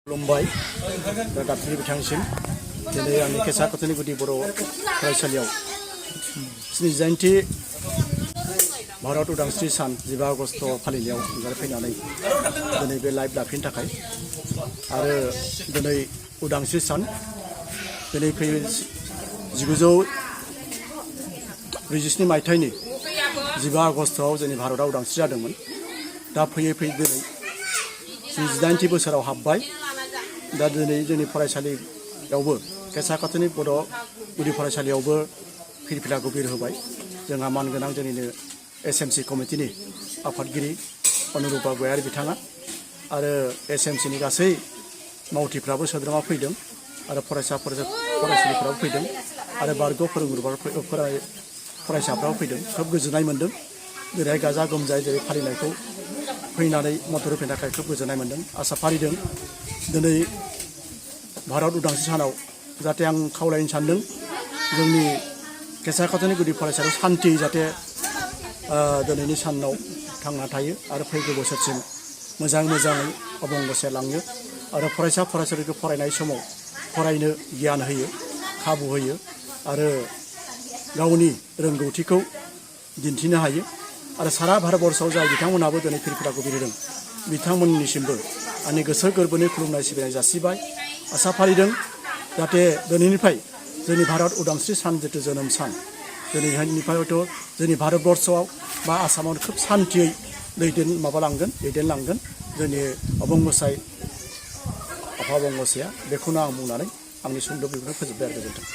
खुलुमबाय गाबज्रि बिथांसिम दिनै आंनि केसा कथनि गुदि बर' फरायसालियाव 78थि भारत उदांस्रि सान 15 आगस्ट फालिनायाव ओंखारफैनानै दिनै बे लाइभ लाफिननो थाखाय आरो दिनै उदांस्रि सान दिनै 1947 मायथाइनि 15 आगस्टआव जोंनि भारतआ उदांस्रि जादोंमोन। दा फैयै फैयै दिनै 78थि बोसोराव हाबबाय। दा दिनै जोंनि फरायसालियावबो केसा कथनि बर' गुदि फरायसालियावबो फिरफिलाखौ बिरहोबाय। जोंहा मानगोनां जोंनिनो SMC कमिटिनि आफादगिरि अनुरुपा गयारि बिथाङा आरो SMCनि गासै मावथिफ्राबो सोद्रोमा फैदों आरो फरायसालिफ्राबो फैदों आरो बारग' फरायसाफ्राबो फैदों। खोब गोजोननाय मोन्दों। जेरैहाय गाजा गोमजायै जेरै फालिनायखौ फैनानै मदद होफैनो थाखाय खोब गोजोननाय मोन्दों। आसा फारिदों दिनै भारत उदांस्रि सानाव जाहाथे आं खावलायनो सानदों जोंनि केसा कथनि गुदि फरायसालियाव सान्थि जाहाथे दिनैनि सानाव थांना थायो आरो फैगौ बोसोरसिम मोजाङै अबंगसे लाङो आरो फरायसालिखौ फरायनाय समाव फरायनो गियान होयो, खाबु होयो आरो गावनि रोंगौथिखौ दिन्थिनो हायो आरो सारा भारतबर्षआव जाय बिथांमोनहाबो दिनै फिरफिलाखौ बिरहोदों बिथांमोननिसिमबो आंनि गोसो गोरबोनि खुलुमनाय सिबिनाय जासिबाय। आसा फारिदों जाहाथे दिनैनिफ्राय जोंनि भारत उदांस्रि सान जिथु जोनोम सान दिनैनिफ्राय हयथ' जोंनि भारतबर्षआव बा आसामाव खोब सान्थियै दैदेनलांगोन जोंनि अबंगसाय आफा अबंगसाया। बेखौनो आं बुंनानै आंनि सुंद' बिबुंथिखौ फोजोबबाय आरो गोजोन्थों।